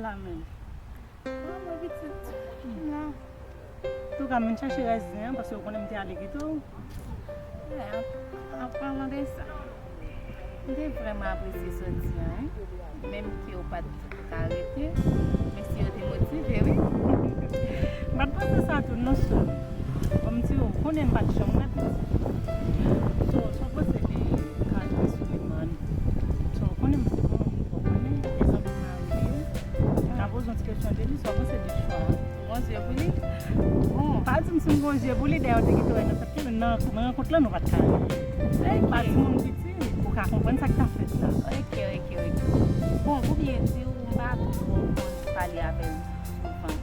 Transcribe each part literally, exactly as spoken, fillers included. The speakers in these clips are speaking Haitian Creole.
Amèn. Bon, mwen pitit, m la. Antouka, m vin chache rès zen an, paske ou konnen m te ale kite w. An palan de sa, m te vrèman apresye sòti an, wi. Menm ke w pa t ka rete, mesye yo te motive, wi. M pa t panse sa tou, non, sè. Bon, m di w, ou konnen m pa t janm rete. So, sa w panse de Kadri Suleiman? So, ou konnen m se bon moun, ou konnen, e zanmi mari m ye. M ka poze yon ti kesyon de li, sa w panse de chwa a? Ou gon zye pou li? Bon. Pa di m si m gon zye pou li, dayè, ou te kite wè nan tèt li, men nan, nan rankont lan, nou pa t ka rive. Ok. Pa timoun piti, ou ka konprann sa k ta fèt la. Ok, ok, ok. Bon, pou byen di w, m pa twò konn pale avè l souvan.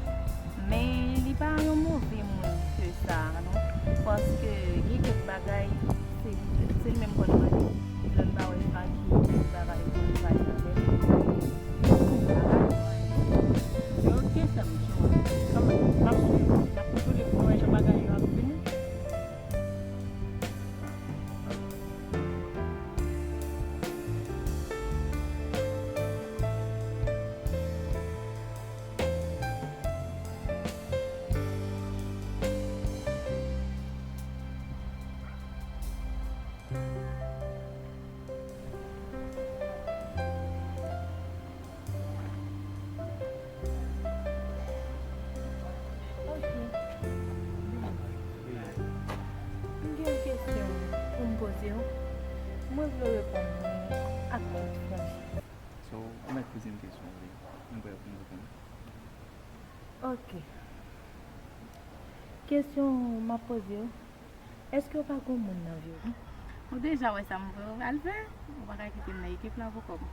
Men li pa yon move moun ke sa, non. Paske gen kèk bagay, se, se li menm kò l mande. Lè l pa wè sa ki travay pou l pale avè l. Ok, sè m, kanmenm, n ap swiv, n ap kontwole pou n wè jan bagay yo ap vini. Ok. M gen yon kesyon pou m poze w. Mwen vle w reponn mwen ak tout franchise. So, ou mèt poze m kesyon w vle. M prè pou m reponn. Ok. Kesyon m ap poze w, èske w pa gon moun nan vi w? Ou deja wè sa m vle w al fè? Ou pa ka kite m nan ekip la pou kò m.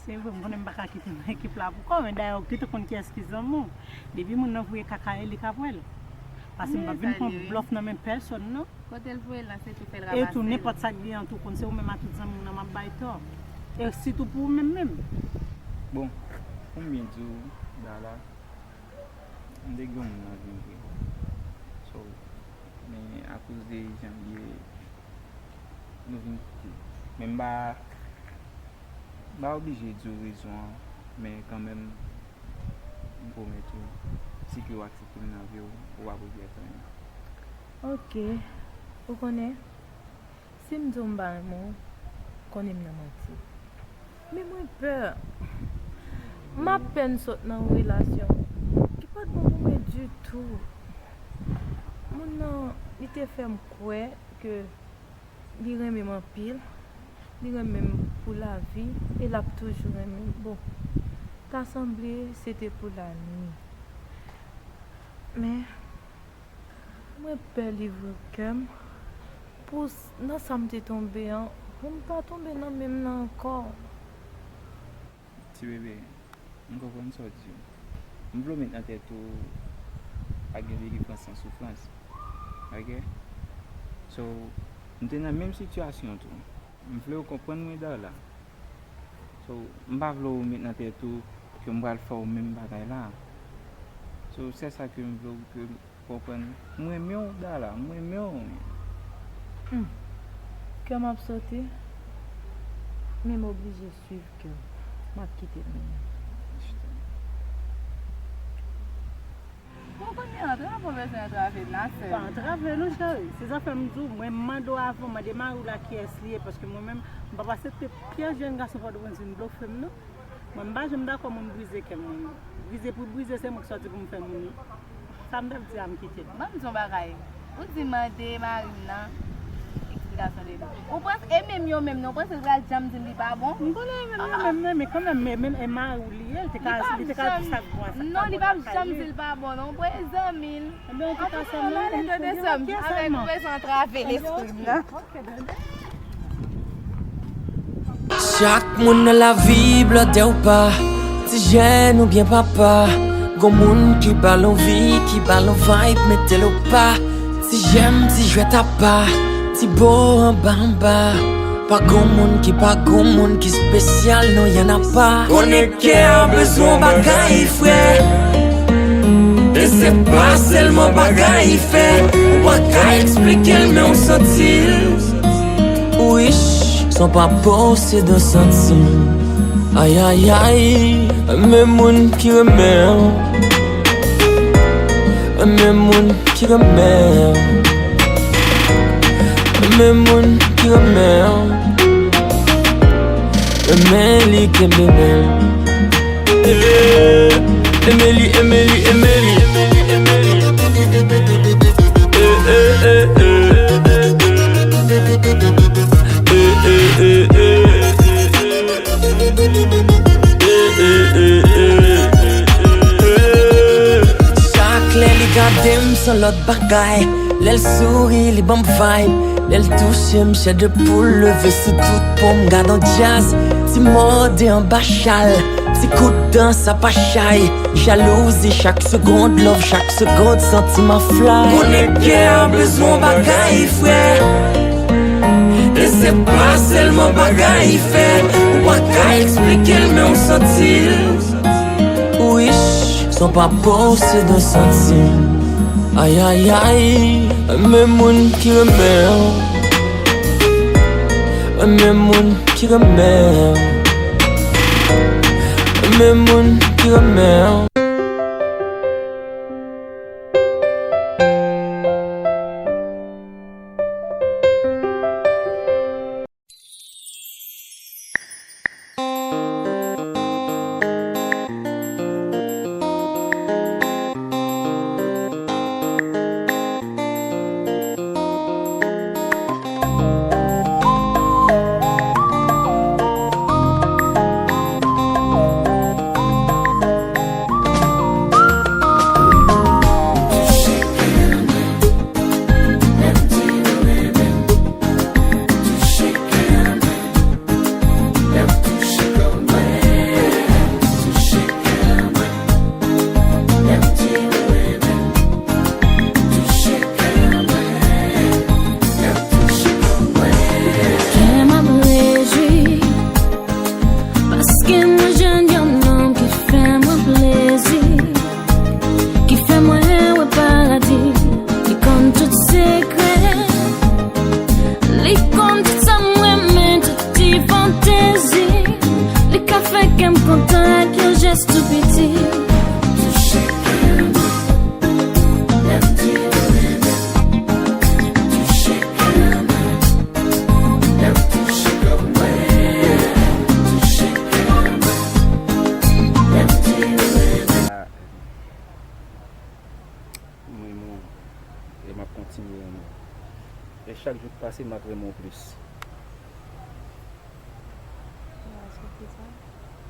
Se vre, m konnen m pa ka kite m nan ekip la pou kò w, men dayè, ou gentan konn kiyès ki zanmi w. Depi moun nan voye kaka, e li k ap wè l. Paske m p ap vin pran blòf nan men pèsonn, non. Kote l voye l lan, se tou fè l ramase l. E tou, nenpòt sa k gen an tou, konn se ou menm ak tout zanmi w nan m ap bay tò. E sitou pou ou menm menm. Bon, pou m byen di w, Dala, m te gen yon moun nan vi m vre. So, men akoz de jan l ye, nou vin kite. Men m pa, m pa oblije di w rezon an, men kanmenm, m pwomèt ou, si ke w aksepte m nan vi w, ou p ap regrèt anyen. Ok. Ou konnen, si m di w m pa renmen w, konnen m nan manti. Men mwen pè. M apèn sot nan yon relasyon ki pa t bon pou mwen ditou. Moun nan, li te fè m kwè ke li renmen m anpil, li renmen m pou lavi, e l ap toujou renmen m. Bon, ta sanble se te pou lanwi. Men, mwen pè livre kè m pou s-, nan sa m te tonbe an, pou m pa tonbe nan menm nan ankò. Ti bebe, m konprann sa w di yo. M vle w met nan tèt ou pa gen delivrans san soufrans. Ok? So, m te nan menm sitiyasyon tou. M vle w konprann mwen, Darla. So, m pa vle w met nan tèt ou ke m pral fè w menm bagay la. So, se sa ke m vle w ke w konprann. M renmen w, Darla, m renmen w. Hmm. Kè m ap sote, men m oblije swiv kè m. M ap kite l mennen. Bon, kounye a, antrave w bezwen antrave l la, sè m. Pa antrave non, cheri. Se sa fè m di w, mwen m mande w avan, mande mari w la kiyès li ye, paske mwen menm, m p ap aksepte pyès jèn gason Pòtoprens vin blofe m non. Mwen m pa janm dakò moun brize kè m, mwen menm. Brize pou brize, se mwen ki sòti pou m fè moun. Sa m t ap di a, m kite l. Ban m di yon bagay. Ou di mande mari m nan eksplikasyon de li. Ou panse, e menm yo menm nan, ou panse l pral janm di m li pa bon? M konnen e menm yo menm nan, men kanmenm, men, men e mari w li ye, li te ka, li te ka di sa k bon a sa k pa bon nan kay li. Non, li p ap janm di l pa bon non, bon e zanmi l. Ebyen, antouka, sè m, ale tande sè m, avèk ou bezwen antrave lespri m nan. Chak moun nan lavi, blòdè ou pa, ti jèn oubyen papa, gon moun ki ba l anvi, ki ba l yon vibe, mete l o pa, ti jèm, ti jwèt apa, ti bo anba anba. Pa gon moun ki pa gon moun ki espesyal, non, y en a pas. Konnen kè a bezwen yon bagay fre. E se pa sèlman bagay fè. Ou pa ka eksplike l, men w santi l. Wi, san pa posede w santi l. Ayayay, men moun ki renmen w. Men moun ki renmen w. Men moun ki renmen w. Men li kenbe men. Emeli, Emeli, Emeli. Chak lè li gade m, s on lòt bagay. Lè l souri, li ban m vibe. Lè l touche m, chè de poul leve sou tout po m. Gad on djaz, ti mòde anba chal. Ti kout dan, sa pa chay. Jalouzi chak segond, love chak segond, santiman fly. Konnen kè a bezwen bagay, frè. E se pa sèlman bagay fè. Ou pa ka eksplike l, men w santi l. Wich, s on pa posede santi. Ayayay, men moun ki renmen w. Men moun ki renmen w. Men moun ki renmen w. Kè m ap rejwi, paske mwen jwenn yon nonm ki fè mwen plezi, ki fè mwen wè paradi, li konn tout sekrè, li konn tout sa m renmen, tout ti fantezi, li ka fè kè m kontan ak yon jès tou piti. Touche kè mwen, lè m di w renmen. Touche kè mwen, lè m touche kò mwen. Touche kè mwen, lè m di w renmen. M renmen w. E m ap kontinye renmen w. E chak jou k pase, m ap renmen w plis. Mèsi pou sa.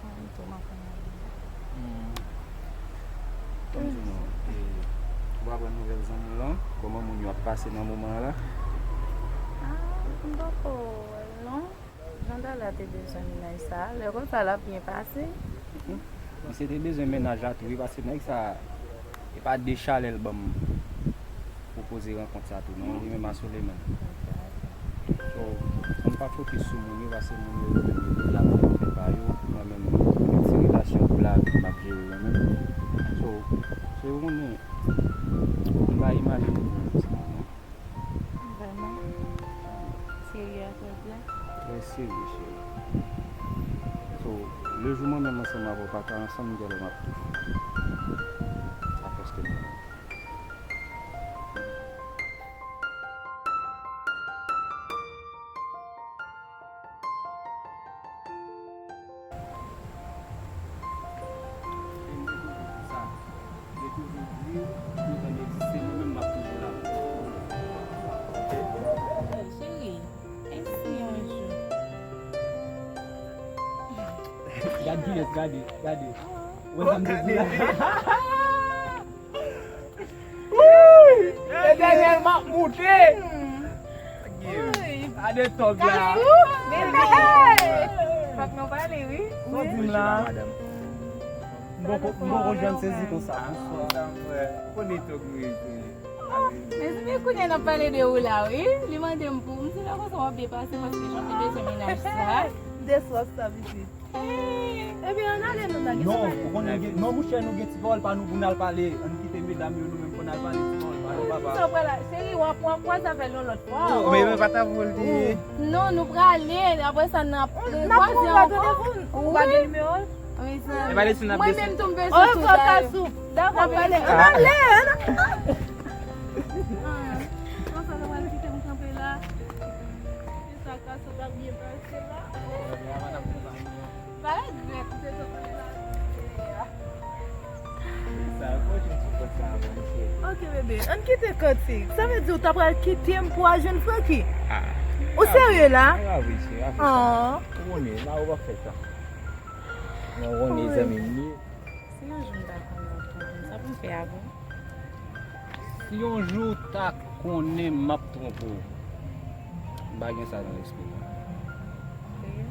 Mwen menm tou, m ap renmen w. Hmm. Ban m di nou, e, ou pa pran nouvèl zanmi w lan? Kòman moun yo ap pase nan moman an la? Ah, m poko wè l non. Jandala te bezwen mennaj sa, lè konsa l ap byen pase. Hmm. Misye te bezwen mennaj la tou wi, paske nèg sa, e pa de chalè l ban m pwopoze rankont sa tou non, li menm a Soleman. So, ann pa fokis sou moun yo, paske moun yo, yo menm yo gen lavi pa yo, mwen menm, gen ti relasyon pou lavi m ap jere mwen menm. So, se ou konnen, m pa imajine pou yon ti moun non. Vrèman? Serye a, frè Blan? Trè serye, cheri. So, lejou mwen menm ansanm avè w pa ka ansanm, m genlè m ap toufe. Sa prèske mwen menm. Cheri, esi yon jou. Gad kiyès, gade, gade. Wè sa m te di la. Etènèl, m ap moute. Wi. Gade tòg la. Kafou, bebe. Fòk nou pale, wi. Sa w di m la? M poko, m poko janm sezi konsa. Bonswa. Konnen tòg nou ye. Mezanmi, kounye a n ap pale de ou la, wi. Li mande m pou ou. M di lè konsa w ap byen pase paske jan te bezwen mennaj sa. M te sòs sa, pitit. Ebyen, ann ale nou la, gen sa pale. Non, ou konnen gen, non, monchè, nou gen ti pawòl pa nou pou n al pale. Ann kite medam yo, nou menm pou n al pale ti pawòl pa nou, papa. Sa w pral la, cheri, w ap, w ap kwaze avè l yon lòt fwa. Oh, men, men, pa ta pou l di. Non. Nou prale, apre sa n ap rekwaze ankò. Wi. Mezanmi. Mwen menm tou m bezwen sou Kayou. Dakò, pale. Ann ale, ann ale. Konsa nou pral kite m kanpe la. Se sa, Kaso t ap byen pase la. Pa regrèt, se sa mwen la. Sa, fò jwenn sou kont sa avan, mesye. Ok, bebe, ann kite kantik. Sa vle di ou ta pral kite m pou al jwenn Francky? Ah. Ou serye la? Ah, wi, se afè sa. Ou konnen, la ou pa fè sa. Mwen konnen zanmi m li. Si yon jou m ta konnen w ap twonpe m, sa pou m fè avè w? Si yon jou w ta konnen m ap twonpe w, m pa gen sa nan lespri m. Serye?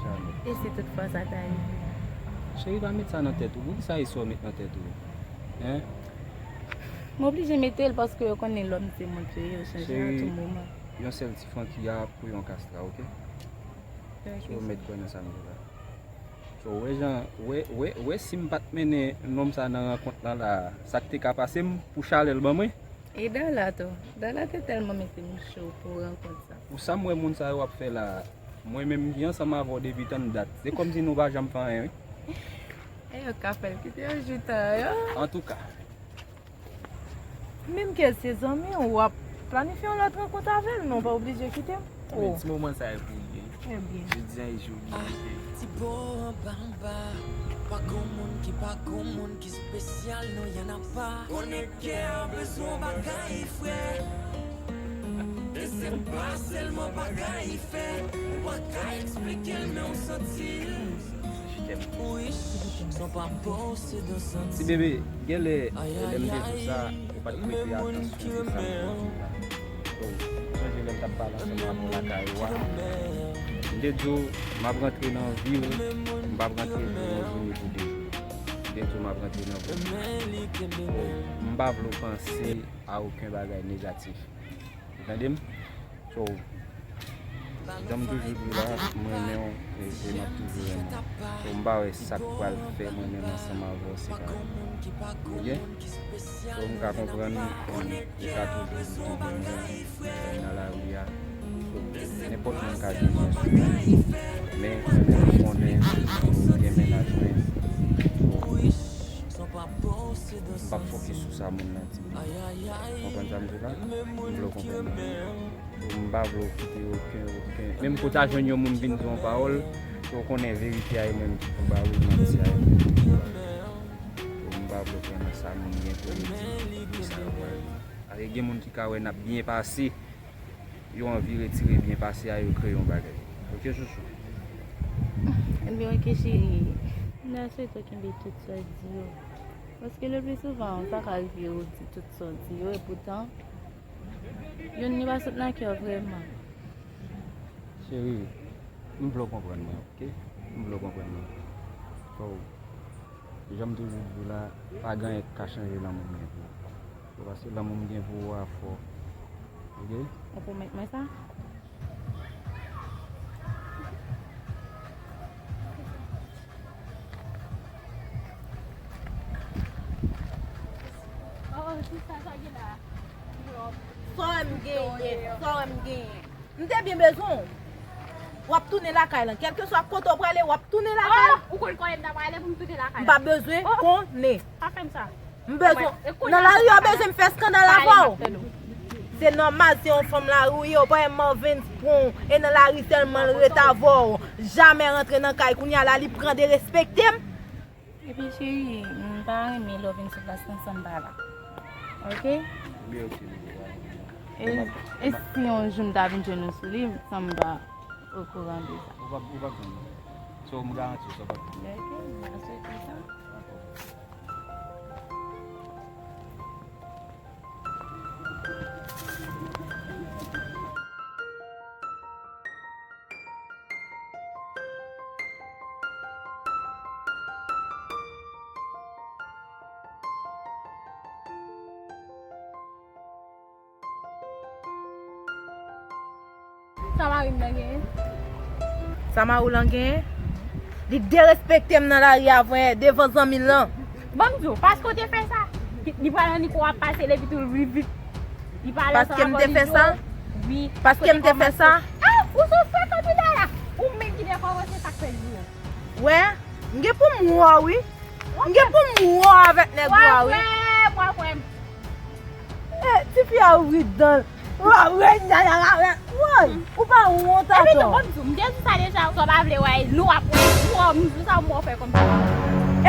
Jamè. E si tout fwa sa ta rive? Cheri, pa met sa nan tèt ou. Poukisa e sa w met nan tèt ou? Hein? M oblije mete l paske yo konnen lòm se moun yo ye, yo chanje a tou moman. Yon sèl ti Francky a pou yon kastra, ok? Ok. So, mèt kwè nan sa m di la. So, wè jan, wè, wè, wè si m pa t mennen nonm sa nan rankont lan la, sa k te ka pase m pou chalè l ban mwen? E Dala tou. Dala te tèlman mete m cho pou rankont sa. Pou sa m wè moun sa yo ap fè la, mwen menm ki ansanm avè w depi tann dat, se kòmsi nou pa janm fè anyen, wi. E yo ka fè l, kite yo jita yo. Antouka. Menm ke l se zanmi w, w ap planifye yon lòt rankont avè l, non, w pa oblije kite m. Men ti moman sa e pou li ye. Ebyen. Jodi a e jou li ye. Ti bo anba anba, pa gon moun ki pa gon moun ki espesyal, non, y en a pas. Konnen kè a bezwen yon bagay fre. E se pa sèlman bagay fè, ou pa ka eksplike l, men w santi l. Ti bebe, genlè, lè m te di w sa, ou pa t prete atansyon de sa m te di w la. So, ou sonje lè m t ap pale ansanm avè w lakay ou a? M te di w, m ap rantre nan vi w, m p ap rantre pou yon jou ni pou de jou. M te di w, m ap rantre nan vi w. So, m pa vle w panse a okenn bagay negatif. Ou tande m? So, jan m toujou di w la, m renmen w e, e m ap toujou renmen w. So, m pa wè sa k pral fè mwen menm ansanm avè w separe. Oke? So, m ka konprann, e, ou ka toujou di w renmen m nan lari a. So, nenpòt moun ka di byen sou mwen. Men, mwen menm, m konnen ou gen mennaj mwen. So, m p ap fokis sou sa moun nan di. Konprann sa m di la? M vle w konprann mwen. M pa vle w kite okenn, okenn. Menm ke w ta jwenn yon moun vin di w yon pawòl, ke w konnen verite a e mwen menm ki pou ba ou, manti a e mwen menm ki pou ba ou. M pa vle w pran nan sa moun gen pou yo di, e sa yo pral di. Paske gen moun ki ka wè n ap byen pase, yo anvi retire byen pase a, yo kreye yon bagay. Oke, chouchou? Ebyen, oke, cheri. M ta swete w kenbe tout sa w di yo. Paske le pli souvan, sa ka rive ou di tout sa w di yo, epoutan, youn li pa sot nan kè w vrèman. Cheri, m vle w konprann mwen, oke? M vle w konprann mwen. So, jan m toujou di w la, pa gen anyen k ka chanje lanmou m gen pou ou. So, paske lanmou m gen pou ou a fò. Oke? Ou pwomèt mwen sa? Oh, kisa sa gen la? Sa w wè m genyen, sa w wè m genyen. M te byen bezwen w. W ap tounen lakay lan. Kèlkeswa kote w prale, w ap tounen lakay lan. Oh, ou konn kote m ta prale pou m tounen lakay lan? M pa bezwen konnen. Pa fè m sa. M bezwen. Nan lari yo bezwen m fè eskandal avè w. Se nòmal, se yon fanm lari w ye, w pa wè Marvens pran w, e nan lari sèlman l ret avè w. Jamè rantre nan kay, kounye a la li pran derespekte m. Epi cheri, m pa renmen lè w vin sou plas lan san m pa la. Oke? Byen, oke, bebe. E, e si yon jou m ta vin jwenn ou sou li, san m pa okouran de sa? Ou p ap, ou p ap jwenn mwen. So, m garanti w, sa p ap jwenn mwen. Oke, m ta swete sa. Dakò. Sa mari m nan genyen? Sa mari w lan genyen? Li derespekte m nan lari a, vre, devan zanmi l lan. Ban m di w, paske w te fè sa, li pral annik w ap pase depi tou l vit. Li pale ansanm avè w, li di w, wi. Paske m te fè sa? Ah, ou Wè, se sa k fè l di w. Wè, m gen pou m wè w, wi. M gen pou m wè w avèk nèg ou a, wi. Wè, wè, wè. Eh, tifi a ouvri dan l. Wè, wè, nyanyanya, wè. Woy, ou pa wont atò. Epi tou, bon, m di w sa deja, sa w pa vle wè, nou ap wè, nou wè, m di sa, m wè w fè kòmsi.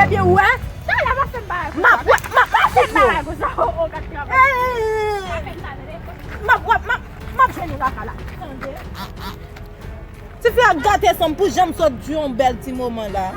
Ebyen, wè. Talè, pa fè m bagay M ap wè, m ap pa fè m bagay konsa, o, o, gad travay. Eh, Pa fè m talè. M ap wè, m ap, m ap jwenn ou lakay la. Tande. Tifi a gate san m pou jan m sot di yon bèl ti moman la.